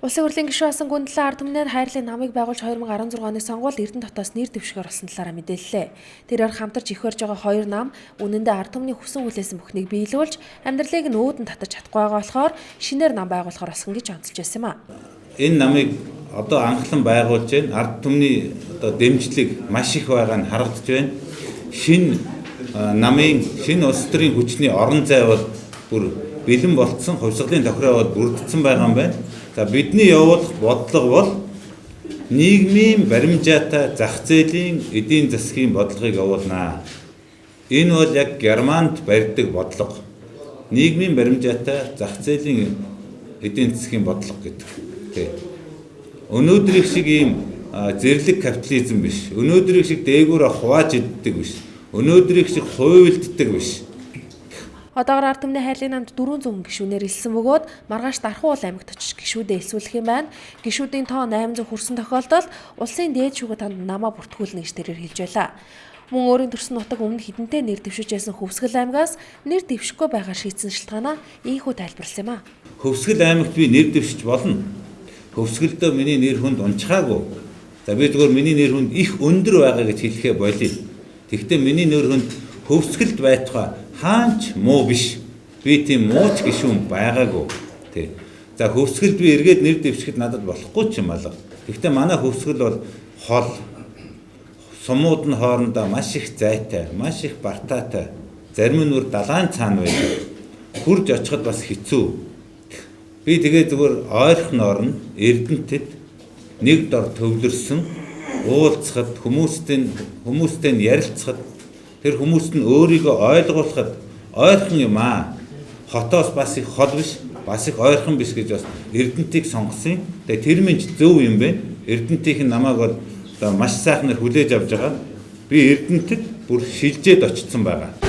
Улсын хурлын гишүүн Асан Гүндлээ ард түмнээр хайрлын намыг байгуулж 2016 оны сонгуул Эрдэнэ дотоос нэр дэвшгээр болсон талаараа мэдээллээ. Тэрээр хамтарч их барьж байгаа хоёр нам үнэндээ ард түмний хүсэн хүлээсэн бүхнийг биелүүлж амьдралыг нь үүдэн татаж чадахгүй байгаа болохоор шинээр нам байгуулахар болсон гэж онцолж байсан юм а. Энэ намыг одоо анхлан байгуулж байна. Ард түмний одоо дэмжлэг маш их байгаа нь харагдаж байна. Шинэ намын шинэ улс төрийн хүчний орон зай бол бүр бэлэн болцсон, хувьсгалын тохироо бол бүрдсэн байгаа юм байна. За бидний явуулах бодлого бол нийгмийн баримжаатай зах зээлийн эдийн засгийн бодлогыг явуулнаа. Энэ бол яг Германд барьдаг бодлого. Нийгмийн баримжаатай зах зээлийн эдийн засгийн бодлого гэдэг. Тэ. Өнөөдрийг шиг ийм зэрлэг капитализм биш. Өнөөдрийг шиг дээгүүр хувааж иддэг биш. Өнөөдрийг шиг хуйлддаг биш. Одоогор ард түмний хайрлын намд 400 гишүүнээр элсэн бөгөөд маргааш Дархан уул аймагт очиж гишүүдээ элсүүлэх юм байна. Гишүүдийн тоо 800 хүрсэн тохиолдолд улсын дээд шүүгээ танд намаа бүртгүүлнэ гэж тэрээр хэлж байлаа. Мөн өөрийн төрсэн нутаг өмнө хэдэнтэй нэр дэвшиж байсан Хөвсгөл аймгаас нэр дэвшихгүй байгаа шийдсэн шалтгаанаа ийнхүү тайлбарласан юм а. Хөвсгөл аймагт би нэр дэвшиж болно. Хөвсгөлдөө миний нэр хүнд унчхаагүй. За би зөвхөн миний нэр хүнд их өндөр байгаа гэж хэлэхээ болиё. Тэгэхдээ миний нэр хүнд Хөвсгөлд байтугай хаач муу биш. Би тийм мууч гишүүн байгаагүй. Тэ. За Хөвсгөлд би эргээд нэр дэвшихэд надад болохгүй ч юм алга. Гэхдээ манай Хөвсгөл бол хол сумууд нь хоорондоо маш их зайтай, маш их бартаатай. Зарим нь бүр далайн цаана байдаг. Хурж очиход бас хэцүү. Би тэгээ зүгээр ойрхон орно, Эрдэнэтэд нэг дор төвлөрсөн уулзахад хүмүүстэй нь ярилцахад тэр хүмүүст нь өөрийгөө ойлгуулахад ойрхон юм аа. Хотоос бас их хол биш, бас их ойрхон биш гэж бас Эрдэнэтийг сонгосон юм. Тэгээ тэр минь зөв юм бэ. Эрдэнэтийнх нь намайг бол одоо маш сайхнаар хүлээж авч байгаа. Би Эрдэнэтэд бүр шилжээд очсон байгаа.